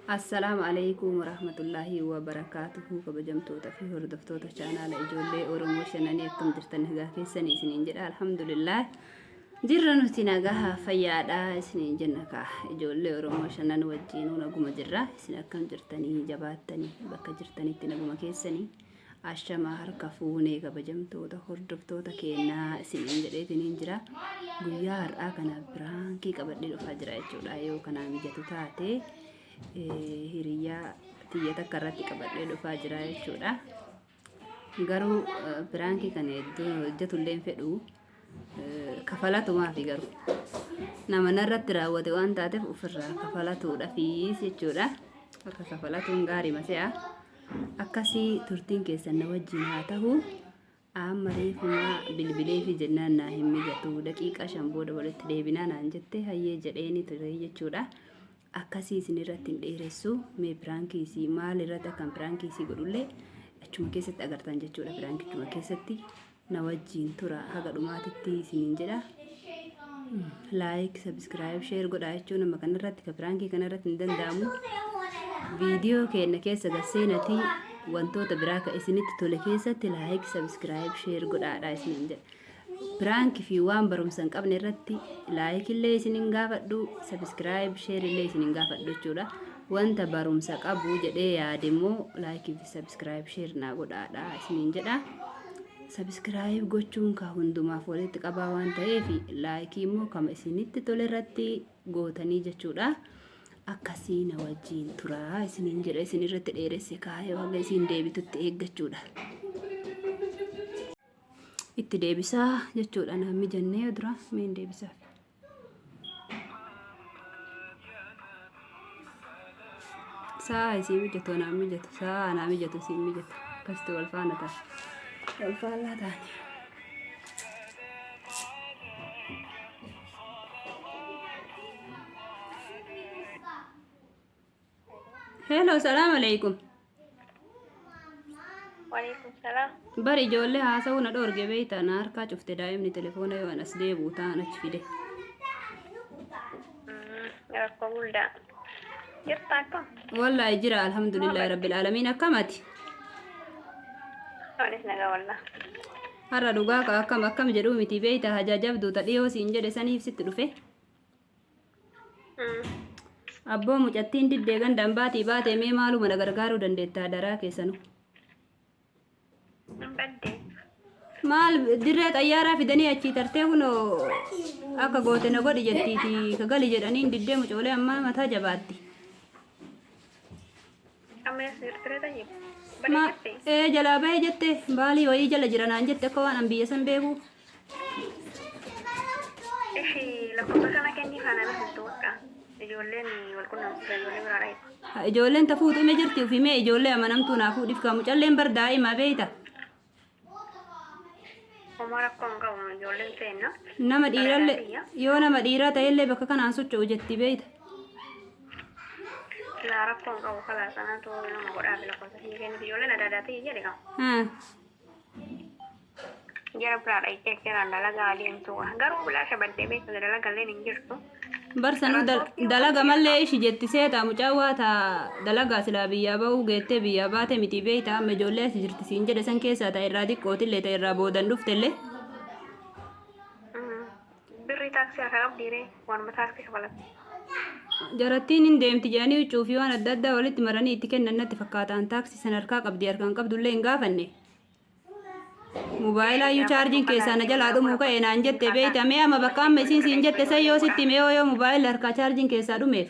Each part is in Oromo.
Assalaamu Aleeykum Warahmatullaahi Wabarakaatuhu kabajamtoota fi hordoftoota chaanaala ijoollee Oromoo shananii akkam jirtan nagaa keessanii isiniin jedha alhamdulillah jirra nuti nagaha fayyaadha isiniin jenna kaa ijoollee Oromoo shanan wajjiinuu naguma jirra isin akkam jirtanii jabaattanii bakka jirtanitti naguma keessanii ashamaa harka fuunee kabajamtoota hordoftoota keenyaa isiniin jedheetiniin jira guyyaa har'aa kana biraankii qabadhee dhufaa jira jechuudha yoo kanaa mijatu taate hiriyyaa tiyya takka irratti qabadhee dhufaa jira jechuudha garuu biraankii kana hedduu hojjetullee hin fedhu kafalatumaa fi garuu nama narratti raawwate waan taateef ofirraa kafalatuudhaafis jechuudha akka kafalatuun gaarii mase'a. Akkasii turtiin keessan na wajjin haa tahu. Amma reefumaa bilbileefi jennaan naa hin mijatu. Daqiiqaa 5 booda walitti deebinaa naan jette hayyee jedheeni ture jechuudha. Akkasii isin irratti hin dheeressu. Mee piraankii isii maal irratti akkan piraankii isii godhullee achuma keessatti agartan jechuudha. Piraankichuma keessatti na wajjiin tura haga dhumaatitti isiniin jedha. Like, subscribe, share godhaa jechuun amma kanarratti ka piraankii kanarratti hin danda'amu. Viidiyoo keenya keessa gasseenatii wantoota biraa ka isinitti tole keessatti like, subscribe, share godhaadha isiniin jedha. Piraankii fi waan barumsa hin qabne irratti like illee isin hin gaafadhu, subscribe, share illee isin hin gaafadhu jechuudha. Wanta barumsa qabu jedhee yaade immoo like fi subscribe, share naa godhaadha isiniin jedha. Subscribe gochuun ka hundumaaf walitti qabaa waan ta'eef laayikii immoo kama isinitti tole irratti gootanii jechuudha. Akkasii na wajjiin turaa isiniin jedha isin irratti dheeresse kaayee haga isiin deebitutti eeggachuudha. Itti deebisaa jechuudha naan mijannee dura meen deebisaaf. Sa'a isii mijatu anaa mijatu sa'a anaa mijatu isii mijatu akkasitti wal faana ta'a wal faallaa taane. Hello, salaam alaikum. Waalaikum salaam. Bar ijoollee haasa'uu na dhoorge beektaa na harkaa cufte daa'imni telefoona yoo an as deebi'u ta'an achi fide. Rakkoo guddaa. Jirta akkam? Wallaahi jira alhamdulillahi rabbil aalamiin akkamati. Anis nagaa wallah. Har'a dhugaa ka akkam akkam jedhuu miti beektaa hajaa jabduu ta dhiyoo siin jedhe saniif sitti dhufe. Abboo mucattiin diddee ganda ambaatii baatee mee maaluma na gargaaruu dandeetta adaraa keessanu. Hin badde. Maal dirree xayyaaraa fidanii achii tartee kunoo akka goote na godhi jettiiti ka gali jedhaniin diddee mucoolee ammaa mataa jabaatti. Amma eessa jirti ree tayyib? Badee Ma jirti? ee jalaa bahee jette baalii wayii jala jira naan jette akka waan an biyya san beekuu. Ishi lakkoofsa kana kennii faana bilbiltu bakka. Ijoolleen wal qunnamsiisa ijoollee biraa dhayi. Ha, Ijoolleen ta fuutu ime jirti ufi mee ijoollee amanamtuu naa fuudhif kaa mucalleen bar daa'imaa beeyta. Homaa rakkoo hin qabu ijoolleen teenna. Nama dhiirallee Bareedaa tiyya. yoo nama dhiiraa ta'ellee bakka kanaan socho'u jetti beeyta. Laa rakkoo hin qabu kalaa sanatu nama godhaa fi lakkoofsa sii kenniif ijoolleen adda addaa tiyya jedhe qaba. Haa. Jara biraa dhaqxee seeraan dalagaa adeemtu. Garuu bilaasha baddee beekta dalagalleen hin jirtu. Bar sanuu dalaga mallee ishi jetti seeta mucaan waa taa dalagaa silaa biyyaa ba'uu geettee biyyaa baate miti beeyta amma ijoollee asi jirti siin jedhe san keessaa ta irraa xiqqootillee ta irraa boodan dhuftellee. Birrii taaksii harkaa qabdii ree waanuma taaksii kafalatti. Jarattiin hin deemti jedhanii huccuu fi waan adda addaa walitti maranii itti kennan natti fakkaataan taaksii san harkaa qabdi harkaan qabdullee hin gaafanne. Mobaayilaayyuu chaarjiin keessaa na jalaa dhumuu ka'e naan jette beeyta mee amma bakka amma isiin siin jette san yoo sitti hime yoo yoo mobaayilli harkaa chaarjiin keessaa dhumeef.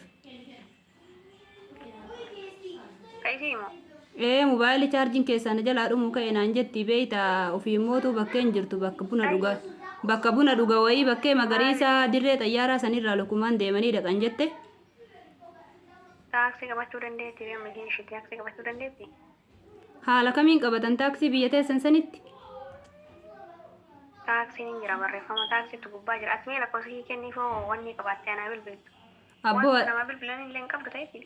Ka isii moo? Ee mobaayilli chaarjiin keessaa na jalaa dhumuu ka'e naan jetti beeyta ofii mootuu bakkeen jirtu bakka buna dhuga bakka buna dhuga wayii bakkee magariisa dirree xayyaaraa sanirraa lukumaan deemanii dhaqan jette. Taaksii qabachuu dandeetti ree amma isiin ishii taaksii qabachuu dandeetti? Haala kamiin qabatan taaksii biyya teessan sanitti? Taaksiin hin jira barreeffama taaksiitu gubbaa jira. Ati mee lakkoofsa kee kenniif hoo wanni qabaattee anaa bilbiltu. Abboo Wanta nama bilbilan illee hin qabdu ta'eeti.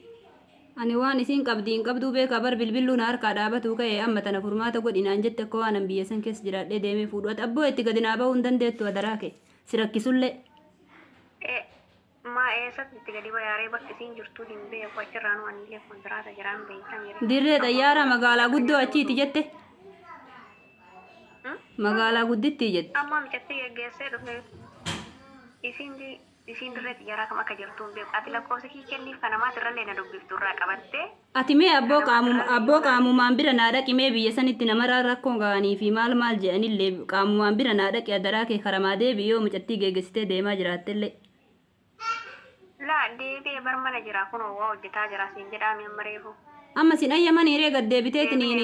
ani waan isiin qabdii hin qabduu beekaa bar bilbilluu na harkaa dhaabatuu ka'e amma tana furmaata godhi naan jette akka waan an biyya san keessa jiraadhee deemee fuudhu ati abboo itti gadi naa ba'uu hin dandeettu adaraa kee si rakkisullee. Ee Maa eessatti itti gadi bayaaree bakki isiin jirtuu hin beeku achirraanuu anillee kontiraata jiraan beeyta Dirree xayyaaraa magaalaa guddoo achiiti jette. Magaalaa guddittii jette. Amma micattii geggeessee dhufe isiin isiin dirree xiyyaaraa kam akka jirtu hin beeku. Ati lakkoofsa kii kenniif kan namaati irrallee na dubbiftu irraa qabattee. Ati mee abboo qaamuma abboo qaamumaan bira naa dhaqi mee biyya sanitti namarraa rakkoo ga'anii fi maal maal jedhanillee qaamumaan bira naa dhaqi adaraa kee karamaa deebi'i yoo mucattii geegessitee deemaa jiraattellee. Laa deebi'ee bar mana jira kunoo waa hojjetaa jira siin jedhaami amma reefu. Amma sin ayyamanii ree gad deebiteetiniin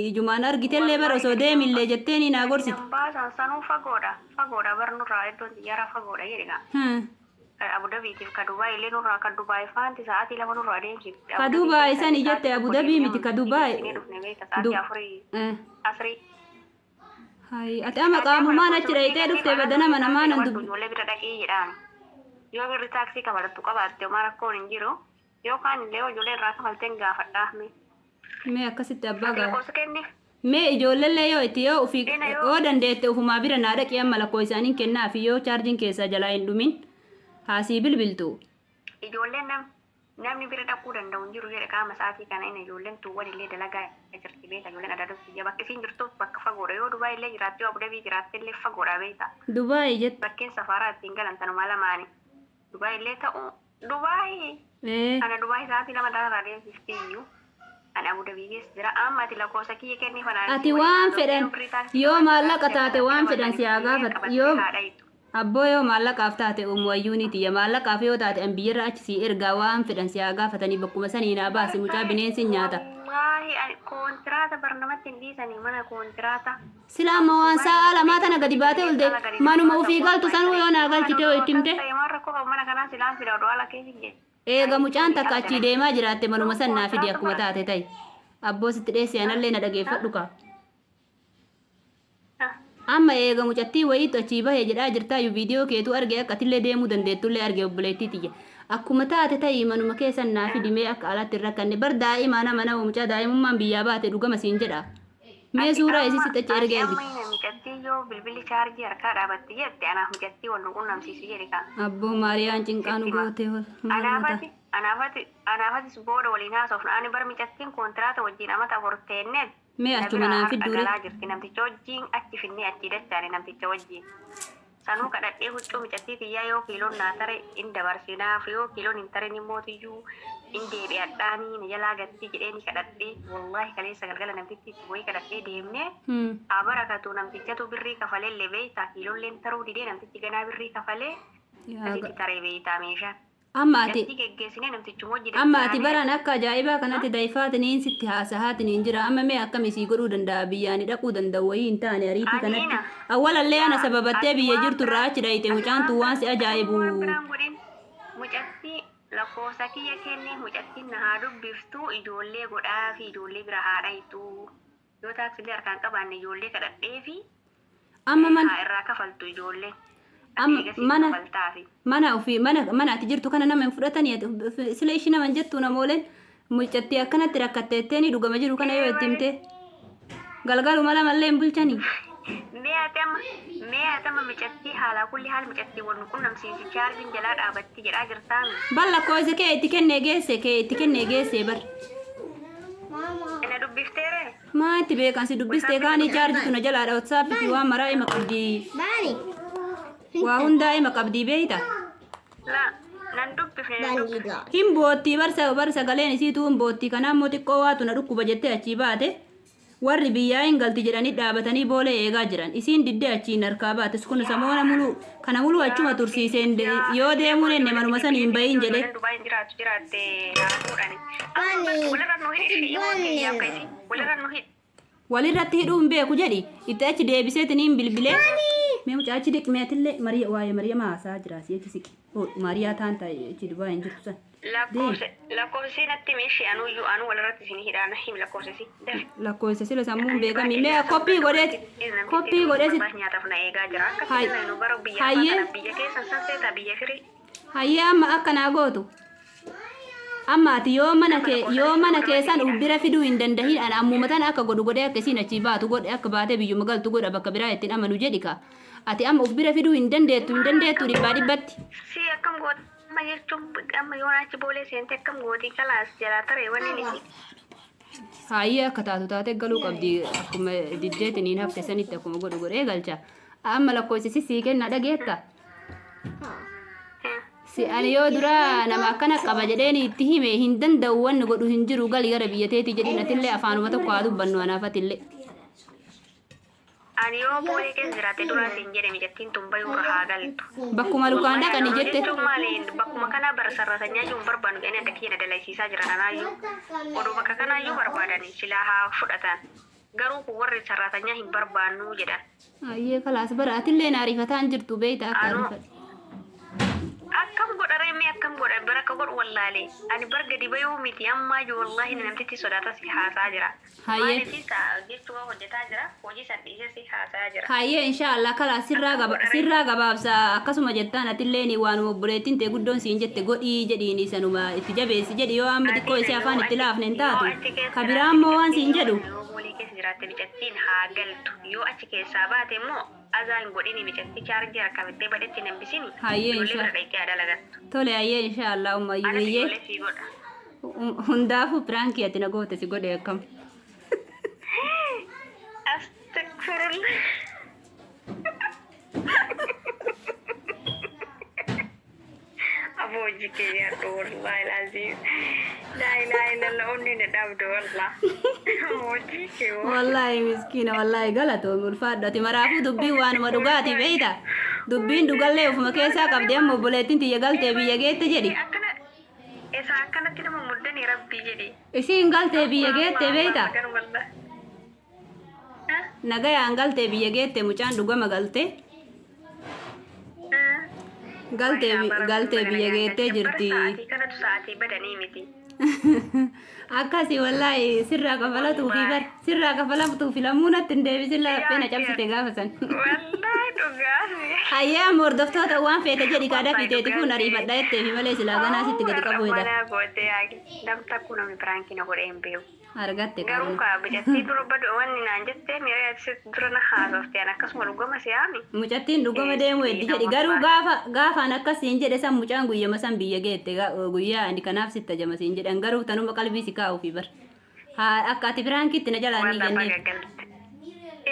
ijumaan argitellee bar osoo deemillee jetteeni naa gorsite. Nan baasan sanuu fagoodha fagoodha bar nurraa iddoon xiyyaaraa fagoodha jedhe gaa. Abu Dhabiitiif ka Dubaay illee nurraa ka Dubaay faanti sa'aatii 2 nurraa deemsifti. Ka Dubaay sani jette Abu Dhabii miti ka Dubaay. Dhufne beekta sa'aatii afurii asrii. Hayi ati amma qaamumaan achi dhayxee dhufte bada nama namaa nan dubbi. Ijoollee bira dhaqii jedhaan. Yoo birri taaksii kafalattu qabaatte homaa rakkoon hin jiru. Yookaan illee ijoollee irraa kafalteen gaafadhaa mee. Mee akkasitti abbaa gaa. Lakkoofsa kenniif. Mee ijoolleellee yoo itti yoo ofii Ina yoo- yoo dandeette ofumaa bira naa dhaqi amma lakkoo isaaniin kennaafi yoo chaarjiin keessaa jalaa hin dhumin haasii bilbiltu. Ijoolleen nam namni bira dhaquu danda'u hin jiru jedhe qaama sa'aatii kana ina ijoolleen tuuwwan illee dalagaa jirti beeka ijoolleen adda adda bakki isiin jirtuuf bakka fagoodha yoo Dubaay illee jiraatte yoo Abu Dhabii jiraatte illee fagoodha beekta. Dubaay jette. Bakkeen safaaraa ittiin galan tanuma lamaani. Dubaay illee ta'u Dubaay Ee. ana Dubaay sa'aatii 2 irraa deemsifti iyyuu. Ani Abu Dhabii keessa jira. Amma ati lakkoofsa kiyya kennii fanaa. Ati waan fedhan yoo maallaqa taate waan fedhan si haa gaafatu yoo abboo yoo maallaqaaf taate ummu ayyuunii tiyya maallaqaaf yoo taate an biyyarra achi sii ergaa waan fedhan si haa gaafatanii bakkuma sanii naa baasi mucaa bineensi nyaata. Wallaahi ani koontiraata bar namatti hin dhiisanii mana koontiraata. Sila amma waan sa'a lamaa tana gadi baatee ol dee manuma ofii galtu sanuu yoo naa galchite yoo itti himte. Maal rakkoo qabu mana kanaa silaan fida oduu ala keessa hin jedhu. Eega mucaan takka achii deemaa jiraatte manuma san naa fidi akkuma taate ta'i. Abboo sitti dheesse anallee na dhageeffadhu kaa. Amma eega mucattii wayiitu achii bahe jedhaa jirtaayyu viidiyoo keetuu arge akka atillee deemuu dandeettullee arge obboleettii tiyya. Akkuma taate ta'i manuma kee san naa fidi mee akka alatti hin rakkanne bar daa'imaa nama nama mucaa daa'imummaan biyyaa baate dhugama siin jedha. Mee Ati suuraa isii amma sitti achi ati ergee amma argite. ina micattii yoo bilbilli chaarjii harkaa dhaabatti jette anaaf micattii wal nu qunnamsiisi jedhi kaa. Abboo Maariyaan cinqaa nu Sitti hima. gootee hol maaluma ta'a. Anaafati anaafati anaafatis booda waliin haasofna ani bar micattiin kontiraata wajjiin amata afur teenneet Mee na achuma biraa naa har'a fidduure. galaa jirti namticha wajjiin achi finnee achii dachaane namticha wajjiin. Sanuu kadhadhee huccuu micattii tiyyaa yoo kiiloon naa tare in dabarsinaaf yoo kiiloon hin tarin immootiyyuu in deebi'adhaanii na jalaa gattii jedheeni kadhadhee wallaahi kaleessa galgala namtittii itti bu'ee kadhadhee deemnee haa barakatu namtichatu birrii kafalelle beeytaa kiiloolleen taruu didee namtichi ganaa birrii kafalee akkasitti taree beeytaa meeshaan. Amma ati Gatti geggeessinee namtichuma hojii Amma ati dachaanee. baraan akka ajaa'ibaa kanatti dayfaatiniin sitti haasahaatiin jira. Amma mee akkami sii godhuu danda'a biyyaani dhaquu danda'u wayii hin taane ariitii Ani kanatti. ina. Awwalallee ana Yaa, sababattee ati biyya waan jirtu irraa biraa achi dhayite ati mucaan waan tun waan si biraa ati ajaa'ibu. waan biraan godhin mucattii lakkoofsa kiyya kennee mucattiin na haa dubbiftuu ijoollee godhaa fi ijoollee bira haa dhaytuu yoo taaksilee harkaan qabaanne ijoollee kadhadhee fi Amma man haa irraa kafaltu ijoolleen. Ati amma eegasii mana kafaltaafi. mana ofii mana mana ati jirtu kana nama hin fudhatanii ati sila ishii nama hin jettuu namooleen mucattii akkanatti rakkatteetteeni dhugama jiru kana yoo Ee itti malee. himte galgaluma lamallee hin bulchanii. Mee ati amma mee ati amma micattii haalaa kulli haal micattii wal nu qunnamsiisi chaarjiin jalaa dhaabatti jedhaa jirtaami. Bar lakkoofsa kee itti kennee geesse kee itti kennee geesse bar. Ina dubbifteere? Maa itti beekan si dubbistee kaanii chaarjitu na jalaadha WhatsApp fi waan maraa ima qabdii. Bani. Waa hundaa ima qabdii beeyta. La nan dubbifne nan Bani dubbifne. dog. Hin boottii bar bar sagaleen isiituu hin boottii kanaa immoo xiqqoo waatu na dhukkuba jettee achii baate warri biyyaa hin galti jedhanii dhaabatanii boolee eegaa jiran isiin diddee achiin harkaa baate kun samoona muluu kana muluu achuma tursiiseen yoo deemuun enne manuma sanii hin bahin jedhe. Ijoolleen Dubaay hin jiraattu jiraatte naa fuudhani. Amma Bani. walirra nu hidhi Ati yoo bani. akka isii walirra nu hidhi. Walirratti hidhuu hin beeku jedhi itti achi deebiseetiniin bilbilee mee mucaa achi dhiqi mee atillee Mariya waa'ee Mariyamaa haasaa jira si achi siqi Oh, Mariyaa taan ta'e achi Dubaay hin jirtu san deemi Lakkoofsa lakkoofsi natti himi ishee anuyyuu anuu walirratti isin hidhaa na himi lakkoofsa isii dafi. Lakkoofsa sila sammuun beekami mee koppii godheet koppii godheet nyaataaf na eegaa jira akka Hay- sila nu bara biyya hayyee. kana biyya keessan san seetaa biyya firii. Hayyee amma akka naa gootu. Amma ati yoo mana kee yoo mana keessan uf bira fiduu hin dandahin ana ammuma tana akka godhu godhee akka isiin achii baatu godhe akka baatee biyyuma galtu godha bakka biraa ittiin amanu jedhi kaa. Ati amma uf bira fiduu hin dandeettu hin dandeettu dhibbaa dhibbatti. Si akkam goota? Amma jechuun amma yoon achi boolee seente akkam gootii kalaas jalaa taree wanni ni Hayyee akka taatu taatee galuu qabdi akkuma diddeetiniin hafte sanitti akkuma godhu godhee galcha. Amma lakkoofsi si sii kenna dhageetta. Si ani yoo dura nama akkana qaba jedheen itti hime hin danda'u wanni godhu hin jiru gali gara biyya teetii jedhiin atillee afaanuma tokko haa dubbannu anaaf atillee. Ani yoo boolee keessa jiraate duraa siin jedhe micattiin tun bayuu irra haa galtu. Bakkuma lukaan dhaqani jette. Jechuun maali bakkuma kanaa bara sarratanyaa iyyuu hin barbaannu jedhanii adda kiyya na dalaysiisaa jiran anaayyuu. Odoo bakka kanaayyuu barbaadani silaa haa fudhatan. Garuu kun warri sarratanyaa hin barbaannu jedhan. Ayyee kalaas bara atillee na ariifataan jirtu beeyta akka Anoo ariifadhu. Akkam godha ree mee akkam godha bara akka godhu wallaalee. Ani bar gadi bayuu miti ammaayyuu wallaahi namtitti sodaata si haasaa jira. Hayyee. Maaliif jechuun hojjetaa jira hojii san dhiisee si haasaa jira. Hayyee inshaallah kalaas sirraa Akkam gaba godha ree? sirraa gabaabsa akkasuma jettaan atilleen waanuma obboleettiin tee guddoon siin jette godhii jedhiini sanuma itti jabeessi jedhi yoo amma xiqqoo Ati isii yoo afaan itti achi laafne hin yoo taatu achi keessa ka biraa jiraatte immoo waan micattiin siin yoo jedhu yoo boolee keessa jiraatte micattiin haa galtu yoo achi keessaa baate immoo azaa hin godhini micattii chaarjii harkaa fiddee badetti hin hambisini Hayyee ijoollee inshaa bira dhaqxee haa dalagattu. Tole hayyee inshaallah ummayyuu Anas hayyee ijoollee sii godha. Hundaafuu piraankii ati na goote si godhe akkam. Astagfirullah. Aboo hojii kee nyaadhu wallahi laziim. Laa ilaaha illallah onnee na dhaabde wallah. Hojii kee woo. Wallaahi miskiina wallaahi galatoomi ulfaadhu ati maraafuu dubbiin waanuma dhugaati beeyta dubbiin dhugallee ofuma keessaa qabdi amma obboleettiin tiyya galtee biyya geette jedhi Akkana Esaa akkanatti nama muddani rabbii jedhi. Isiin galtee biyya geette Allah beeyta magan wallah. Nagayaan galtee biyya geette mucaan dhugama galtee galtee galtee biyya geettee jirti. Sa'aatii kanatu sa'aatii badanii miti. Akkasi wallaahi sirraa kafalatuu fi bar sirraa kafalatuu fi lamuu natti hin deebisin laphee na cabsite gaafa san. Wallahi dhugaa. Hayyee amma hordoftoota waan feete jedhi kaadha fiteeti fuun ariifadha jettee fi malee silaa ganaa sitti gadi qabu heda. Mana gootee nam takku namni piraankii na godhee hin beeku. Argatte Garuu qaabna. kaa micattii dura badu wanni naan jettee miira ati dura na haasofte an akkasuma dhugama si yaami. Mucattiin dhugama deemu heddi jedhi garuu gaafa gaafaan akkas siin jedhe san mucaan guyyama san biyya geette guyyaa ani kanaaf sitti ajama siin jedhan garuu tanuma qalbii si kaa'uufi bar. Haa akka ati piraankiitti na jalaa inni Wallah jenneef. baga galte.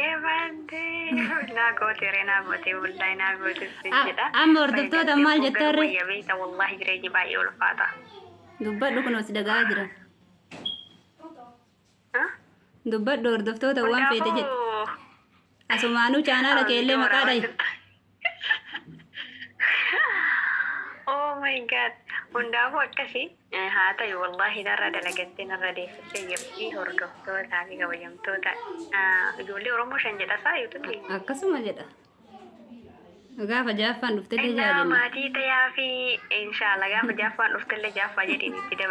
Eebandee naa goote ree naa goote wallahi naa goote siin jedha. Amma Baga hordoftoota galtee maal koo garuu jettarre? wayya beekta wallahi jireenyi baay'ee ulfaata. Dubbadhu kunoo si dhaga'aa jira. Dubbadhu hordoftoota waan feete jedhi. Hundaafuu Asumaanuu chaanaala keellee maqaa dhahi. Oh my god. Hundaafuu akkasii haa ta'u wallahi narra dalagattee narra deeffattee jirti hordoftootaa fi kabajamtoota ijoollee Oromoo shan jedha saa yuutuubii. Akkasuma jedha. Gaafa jaaffaan dhuftellee jaa Innaa jenna. maatii ta'aa fi inshallah gaafa jaaffaan dhuftellee jaaffaa jedhiin itti dabala.